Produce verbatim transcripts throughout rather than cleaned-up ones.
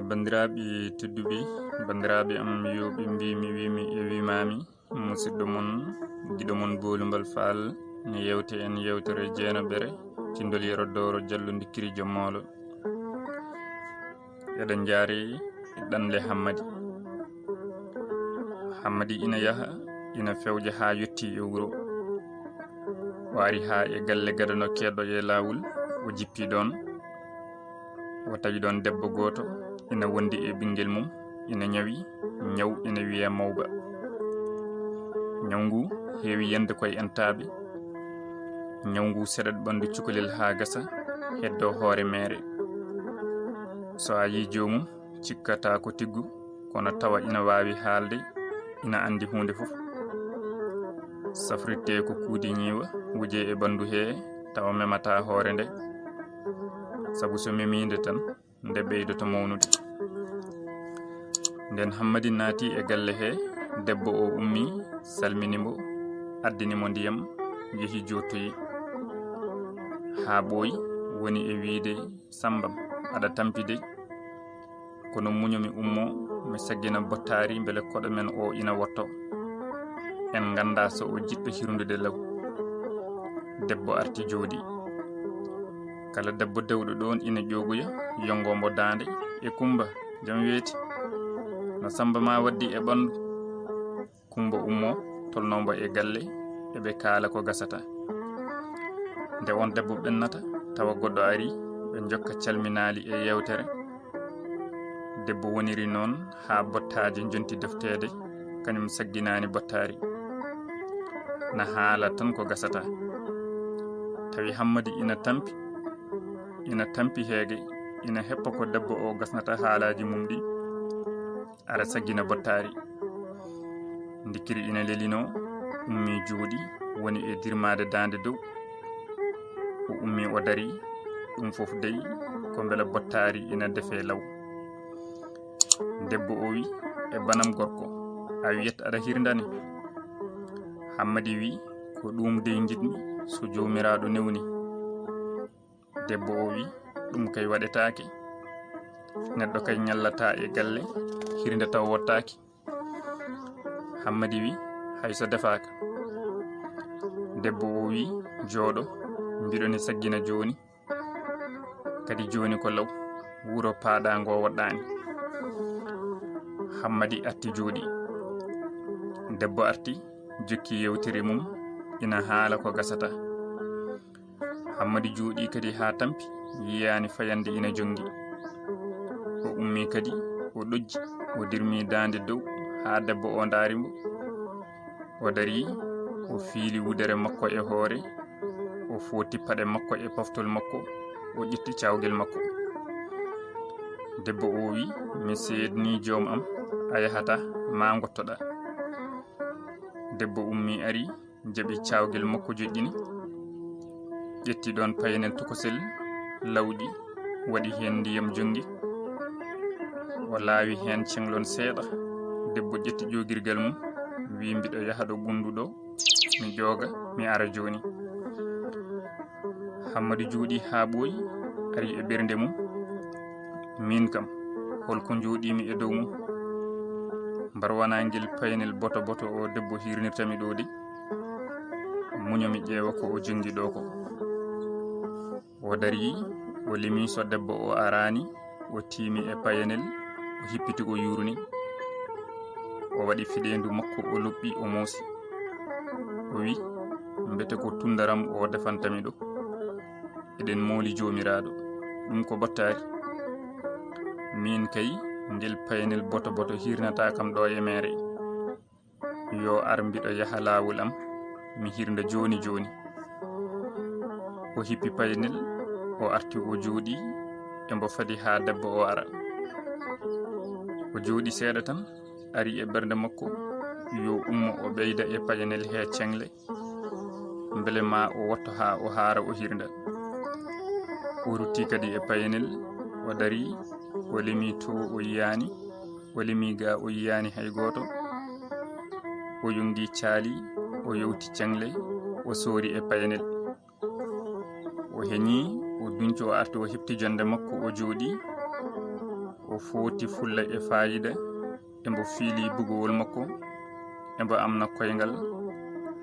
Banndiraaɓe tedduɓe, banndiraaɓe am yewɓe, mbimi wimi e wimami, musidɗo mon, giɗo mon Boolumbal Faal, ne yewte en yewtere jeenaɓere, tindol yero dowro jallundi kiri jom moolo. Eɗen njaari ɗanle Hammadi. Hammadi ina yaha, ina fewja haa yotti e wuro. O ari haa e galle gadano keeɗo e laawol, o jippi ɗoon. O tawi ɗoon debbo gooto ina wondi e ɓinngel mum, ina ñawi ñaw ina wiyee mawba. Ñaw ngu heewi yande koye entaaɓe. Ñaw ngu seɗat ɓanndu cukalel haa gasa, heddoo hoore meere. So a yii joomum, cikkata ko tiggu, kono tawa ina waawi haalde, ina anndi huunde fof. Safrittee ko kuudi ñiiwa, wujee e ɓanndu hee, tawa memataa hoore nde, sabu so memii nde tan, nde ɓeydoto mawnude. Nden Hammadi naati e galle hee, debbo o ummii, salmini mbo, addini mo ndiyam, yehi jooɗtoyi. Haa ɓooyi, woni e wiyde, "Sammbam, aɗa tampi dey. Kono muñu mi ummoo, mi saggina bottaari mbele koɗo men o ina wotto. En nganndaa so o jiɗɗo hirnude law." Debbo arti jooɗii. Kala debbo dewɗo ɗoon ina ƴoogoya, yonngoo mbo daande, "E Kummba, jam weeti. No Sammba ma waddi e ɓanndu?" Kummba ummoo, tolnoo mbo e galle, eɓe kaala ko gasata. Nde oon debbo ɓennata, tawa goɗɗo arii, ɓe njokka calminaali e yeewtere. Debbo woniri noon haa bottaaji njonti defteede, kañum sagginaani bottaari. Na haala tan ko gasata. Tawi Hammadi ina tampi, ina tampi heege, ina heppa ko debbo o gasnata haalaaji mum ɗi, ara saggina bottaari. Ndikkiri ina lelinoo, ummii jooɗii, woni e dirmaade daande dow. O ummii o darii, ɗum fof dey ko mbela bottaari ina defee law. Debbo o wi, "E banam gorko, a wiyat aɗa hirndani?" Hammadi wi, "Ko ɗum dey njiɗmi, so Joomiraaɗo newni." Debbo o wi, "Ɗum kay waɗetaake. Neɗɗo kay ñallataa e galle, hirnde taw wottaaki." Hammadi wi, "Hay so defaaka." Debbo o wi, "Jooɗo, mbiɗo ni saggina jooni. Kadi jooni ko law, wuro paaɗaa ngo woɗɗaani." Hammadi arti jooɗii. Debbo arti, jokki yeewtere mum, ina haala ko gasata. Hammadi jooɗii kadi haa tampi, yiyaani fayannde ina jonngi. O ummii kadi, o ɗojji, o dirmii daande dow haa debbo o ndaari mbo. O darii, o fiili wudere makko e hoore, o footi paɗe makko e poftol makko, o ƴetti caawgel makko. Debbo o wi, "Mi seednii joom am, a yahataa, maa ngottoɗaa." Debbo ummii ari, jaɓi caawgel makko joƴƴini, ƴetti ɗoon payanel tokosel lawƴi, waɗi heen ndiyam jonngi. O laawi heen ceŋlon seeɗa, debbo ƴetti ƴoogirgal mum, wi, "Mbiɗo yaha ɗo ɓunndu ɗo, mi ƴooga, mi ara jooni." Hammadi jooɗii haa ɓooyi, ari e ɓernde mum, "Miin kam, holko njooɗiimi e dow mum? Mbarwanaa ngel payanel boto boto o debbo hirnirta mi ɗo de. Muño mi ƴeewa ko o jonngi ɗo ko." O darii, o limi so debbo o araani, o tiimi e payanel, o hippiti o yuurni. O waɗi fiɗeendu makko, o loppi, o moosi. O wi, "Mbete ko tunndaram o defanta mi ɗo? Eɗen mooli Joomiraaɗo. Ɗum ko bottaari. Miin kay, ngel payanel boto boto hirnataa kam ɗo e meere. Yo ar mbiɗo yaha laawol am, mi hirnda jooni jooni." O hippi payanel, o arti o jooɗii, e mbo fadi haa debbo o ara. O jooɗii seeɗa tan, ari e ɓernde makko, yo ummo o ɓeyda e payanel he ceŋle, mbele ma o wotto haa o haara o hirnda. O rutti kadi e payanel, o darii, o limi to o yiyaani, o limi ga o yiyaani hay gooto. O yongi caali, o yewti ceŋle, o soori e payanel. O heñi, o dunci, o arti, o hefti jonde makko, o jooɗii. O O footi fulla e faayiida, e mbo fiili bugowol makko, e mbo amna koyngal,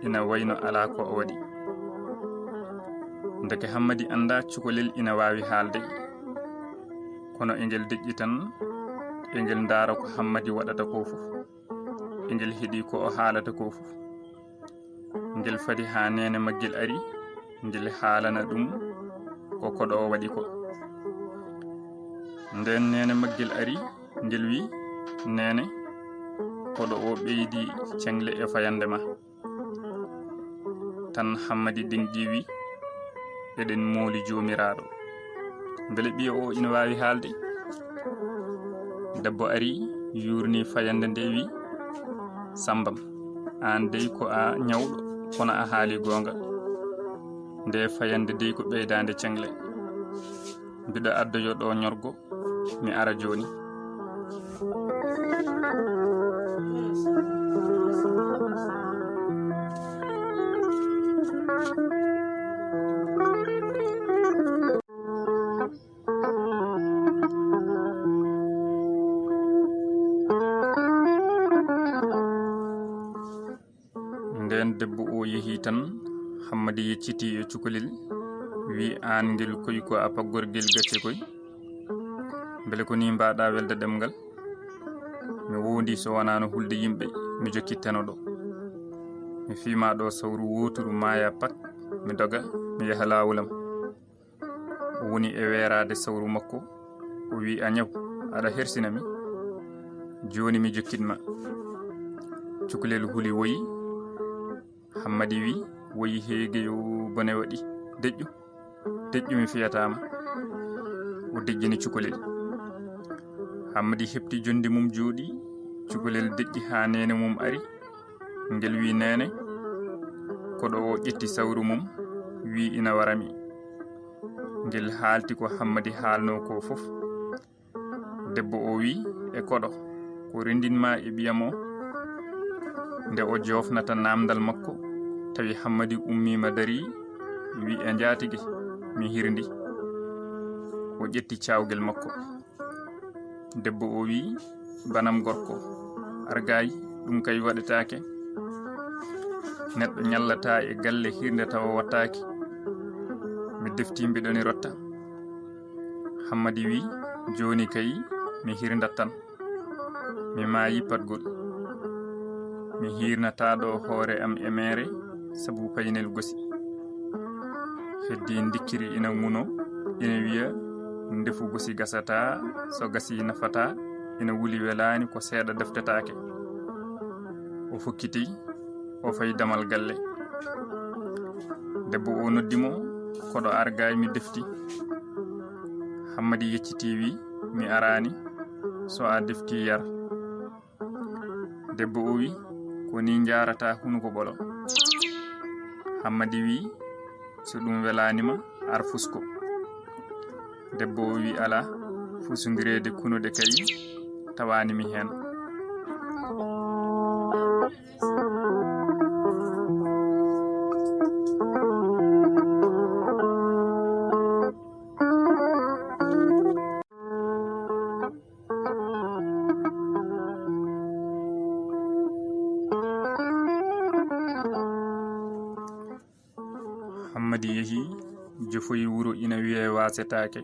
ina wayno alaa ko o waɗi. Ndeke Hammadi anndaa cukalel ina waawi haalde, kono engel deƴƴi tan, engel ndaara ko Hammadi waɗata ko fof, engel heɗi ko o haalata ko fof. Ngel fadi haa neene maggel ari, ngel haalana ɗum ko koɗo o waɗi ko. Nden neene maggel ari, ngel wi, "Neene, koɗo o ɓeydi ceŋle e fayande ma." Tan Hammadi deŋƴi wi, "Eɗen mooli Joomiraaɗo. Mbele ɓiya o ina waawi haalde?" Debbo ari, yuurni fayande nde, wi, "Sambam, aan dey ko a ñawɗo, kono a haali goonga. Nde fayande dey ko ɓeydaande ceŋle. Mbiɗo addoyo ɗo ñorgo, mi ara jooni." Nden debbo o yehi tan, Hammadi yeccitii e cukalel, wi, "Aan ngel koy ko a paggorgel gacce koy. Mbele ko ni mbaɗa welde ɗemngal? Mi wondi so wonano hulde yimɓe, mi jokkitteno ɗo. Mi fiima ɗo sawru woturu maaya pak, mi doga, mi yaha laawol am." O woni e weeraade sawru makko, o wi, "A ñaw, aɗa hersina mi? Jooni mi jokkit ma." Cukalel huli woyi. Hammadi wi, "Woyi heege yo bone waɗi. Deƴƴu, deƴƴu mi fiyata ma." O deƴƴini cukalel. Hammadi heɓti jonde mum jooɗi, cukalel deƴƴi haa neene mum ari. Ngel wi, "Neene." Koɗo o ƴetti sawru mum, wi, "Ina wara mi." Ngel haalti ko Hammadi haalno ko fof. Debbo o wi, "E koɗo, ko rendin ma e ɓiyam o?" Nde o joofnata naamndal makko, tawi Hammadi ummiima darii, wi, "E njaatige, mi hirndi." O ƴetti caawgel makko. Debbo o wi, "Banam gorko, argaay, ɗum kay waɗetaake. Neɗɗo ñallataa e galle hirnde tawa wattaaki. Mi defti mbiɗoni rotta." Hammadi wi, "Jooni kay mi hirndat tan. Mi maayi patgol. Mi hiirnataa ɗo hoore am e meere sabu paynel gosi." Heddi ndikkiri ina ŋuno, ina wiya, "Ndefu gosi gasataa, so gasi nafataa, ina wuli welaani ko seeɗa deftetaake." O fokkiti, o fayi damal galle. Debbo o noddi mo, "Koɗo argaay mi defti." Hammadi yecciti wi, "Mi araani, so a defti yar." Debbo o wi, "Ko ni njaarata hunuko ɓolo." Hammadi wi, "So ɗum welaani ma, ar fusko." Debbo o wi, "Alaa, fusundireede kunuɗe kay, tawaani mi heen." Hammadi yehi, jofoyi wuro ina wiyee Waasetaake.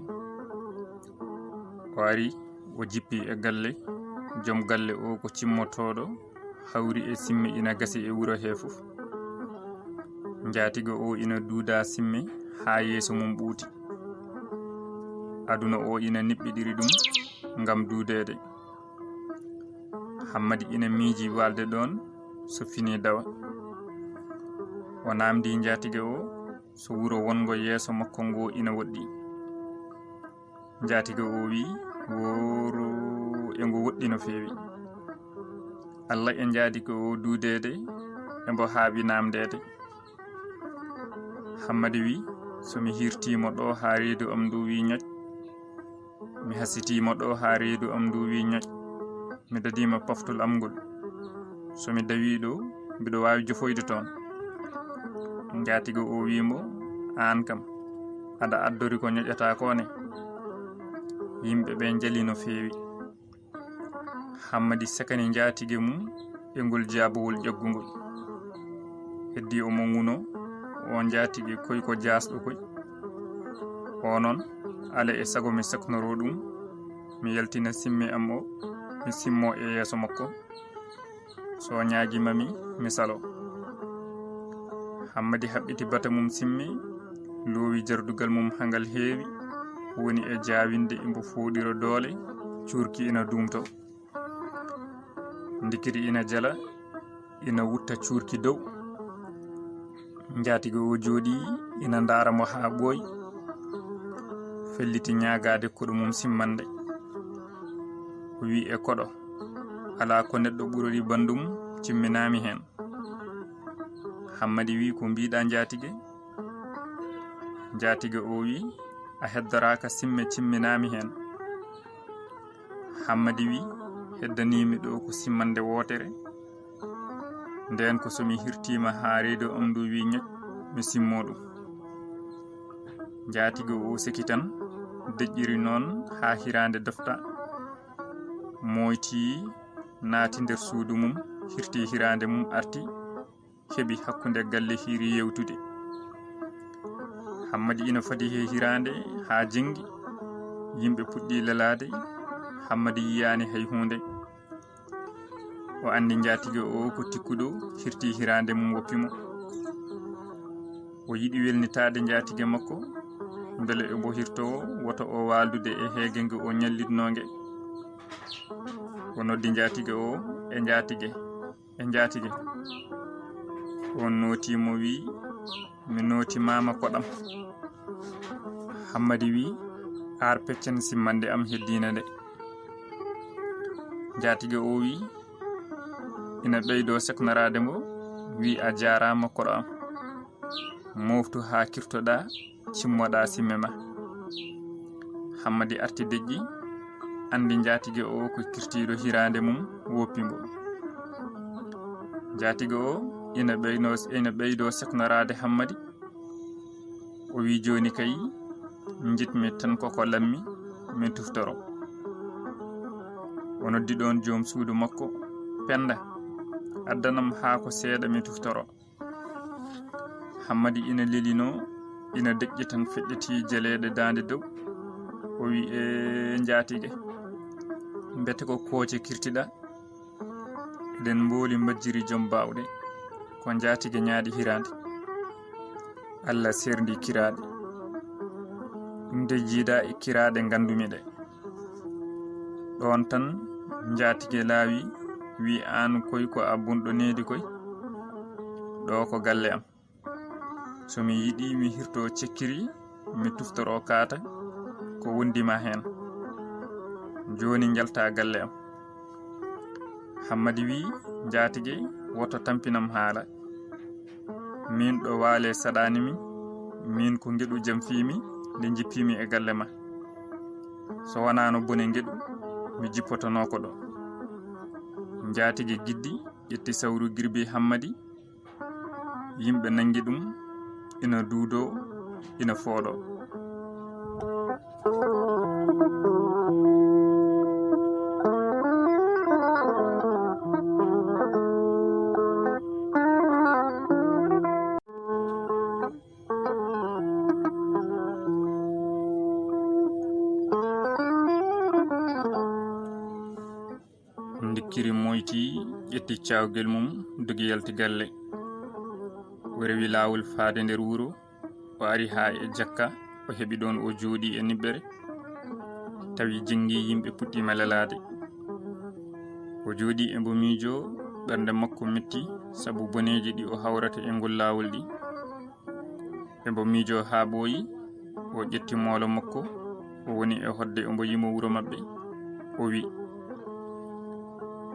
O ari, o jippi e galle. Joom galle o ko cimmotooɗo, hawri e simme ina gasi e wuro he fof. Njaatigo o ina duuda simme haa yeeso mum ɓuuti. Aduna o ina niɓɓiɗiri ɗum ngam duudeede. Hammadi ina miiji waalde ɗoon so fini dawa. O naamndi njaatigo o so wuro wonngo yeeso makko ngo ina woɗɗi. Njaatigo o wi, "Woro e ngo woɗɗi no feewi. Alla e njaatigo o duudeede, e mbo haaɓi naamndeede." Hammadi wi, "So mi hirtiima ɗo haa reedu am ndu wi ñoƴ, mi hasitiima ɗo haa reedu am ndu wi ñoƴ, mi dadiima paftol am ngol. So mi dawii ɗo, mbiɗo waawi jofoyde toon." Njaatigo o wi mo, "Aan kam, aɗa addori ko ñoƴataa ko ne?" Yimɓe ɓe njali no feewi. Hammadi sakani njaatige mum e ngol jaabawol ƴaggungol. Heddi omo ŋuno, o njaatige koy ko jaasɗo koy. O noon, ala e sago mi saknoroo ɗum, mi yaltina simme am o, mi simmoo e yeeso makko. So o ñaagii ma mi, mi saloo. Hammadi haɓɓiti bata mum simme, loowi jardugal mum hangal heewi, woni e jaawinde imbo fooɗira doole, cuurki ina duumtoo. Ndikiri ina jala, ina wutta cuurki dow. Njaatige o jooɗii ina ndaara mo haa ɓooyi, felliti ñaagaade koɗo mum simmande. O wii e koɗo, alaa ko neɗɗo ɓurori banndum cimminaami heen. Hammadi wii, ko mbiiɗaa njaatige? Njaatige o wii, a heddoraaka simme cimminaami heen. Hammadi wii, heddaniimi ɗo ko simmande wootere. Ndeen ko so mi hirtiima haa reedu am ndu wii ñoƴ, mi simmoo ɗum. Njaatige o seki tan, deƴƴiri noon haa hiraande dofta. Mooyti naati nder suudu mum, hirti hiraande mum arti, heɓi hakkunde galle hiiri yewtude. Hammadi ina fadi he hiraande haa jengi, yimɓe puɗɗi lelaade, Hammadi yiyaani hay huunde. O anndi njaatige o ko tikkuɗo, hirti hiraande mum woppi mo. O yiɗi welnitaade njaatige makko, mbele o mbo hirtoo, wota o waaldude e heege nge o ñallitnoo nge. O noddi njaatige o, e njaatige, e njaatige. O nooti mo wii, mi nooti maama koɗam. Hammadi wii, aar peccen simmande am heddiina nde. Njaatige o wii, ina ɓeydoo seknoraade mbo, wii, a jaaraama koɗo am. Mooftu haa kirtoɗaa, cimmoɗaa simme ma. Hammadi arti deƴƴi, anndi njaatige o ko kirtiiɗo hiraande mum woppi mbo. Njaatige o ina ɓeyno, ina ɓeydoo seknoraade Hammadi. O wii, jooni kay, njitmi tan ko ko lammi, mi tuftoro. O noddi ɗoon joom suudu makko, Pennda, addanam haa ko seeɗa mi tuftoro. Hammadi ina lelinoo, ina deƴƴi tan feƴƴiti jeleeɗe daande dow. O wii, ee njaatige, mbete ko kooce kirtiɗaa? Eɗen mbooli mbajjiri joom baawɗe, ko njaatige ñaaɗi hiraande. Alla seerndi kiraaɗe. Ɗum de jiidaa e kiraaɗe nganndumi ɗe. Ɗoon tan njaatige laawi, wii, aan koy ko a bonɗo needi koy. Ɗo ko galle am. So mi yiɗii mi hirtoo cekkiri, mi tuftoroo kaata, ko wondi ma heen. Jooni njaltaa galle am. Hammadi wii, njaatige, woto tampinam haala. Miin ɗo waale saɗaani mi, miin ko ngeɗu jamfii mi, nde njippii mi e galle ma. So wanaano bone ngeɗu, mi jippotonoo ko ɗo. Njaatige giddi ƴetti sawru girbi Hammadi, yimɓe nanngi ɗum, ina duudoo, ina fooɗoo. Ndikkiri moyti, ƴetti caawgel mum, dogi yalti galle. O rewi laawol faade nder wuro, o ari haa e jakka, o heɓi ɗoon o jooɗii e niɓɓere, tawi jenngi yimɓe puɗɗiima lelaade. O jooɗii e mbo miijoo, ɓernde makko metti sabu boneeji ɗi o hawrata e ngol laawol ɗi. Ɓe mbo miijoo haa ɓooyi, o ƴetti moolo makko, o woni e hoɗde, o mbo yimo wuro maɓɓe. O wi,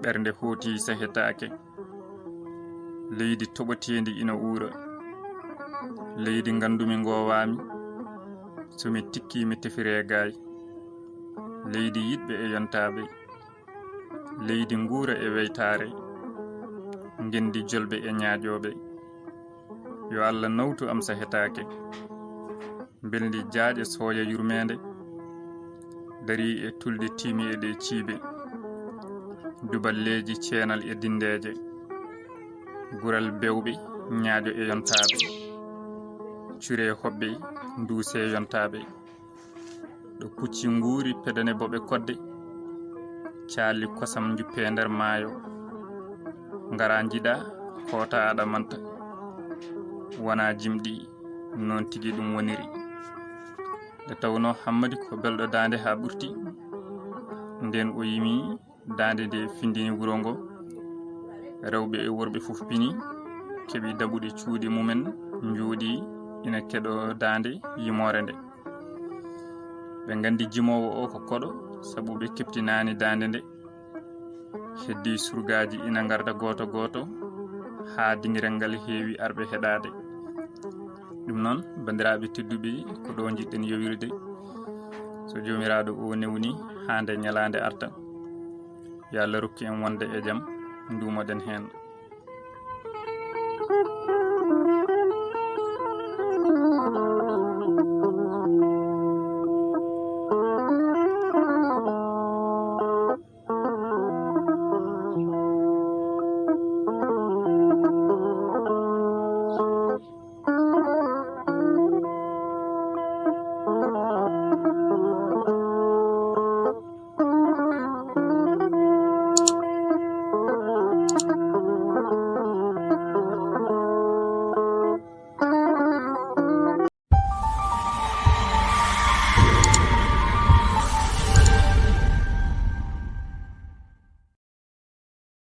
ɓernde hooti sahetaake. Leydi toɓoteendi ina uura. Leydi nganndumi ngoowaami. So mi tikkii mi tefiree gaay. Leydi yiɗɓe e yontaaɓe. Leydi nguura e weytaare. Ngenndi jolɓe e ñaaƴooɓe. Yo Alla nawtu am sahetaake. Mbelndi jaaƴe sooya yurmeende. Darii e tulde tiimi e ɗe ciibe. Duballeeji ceenal e dindeeje, gural bewɓe, ñaaƴo e yontaaɓe, cure hoɓɓe, nduuse yontaaɓe. Ɗo pucci nguuri pedane boɓe kodde, caali kosam njuppe nder maayo. Ngara njiɗa koota aɗa manta, wona jimɗi, noon tigi ɗum woniri. Nde tawnoo Hammadi ko belɗo daande haa ɓurti, ndeen o yimi daande nde findini wuro ngo. Rewɓe e worɓe fof pini, keɓi daɓuɗe cuuɗi mumen, njooɗi ina keɗo daande yimoore nde. Ɓe nganndi jimoowo o ko koɗo, sabu ɓe keɓtinaani daande nde. Heddi surgaaji ina ngarda gooto gooto, haa dingirel ngal heewi arɓe heɗaade. Ɗum noon, banndiraaɓe tedduɓe, ko ɗo njiɗɗen yowirde. So Joomiraaɗo o newni, haa nde ñalaande arta, yo Allah rokku en wonde e jam, nduumoɗen heen.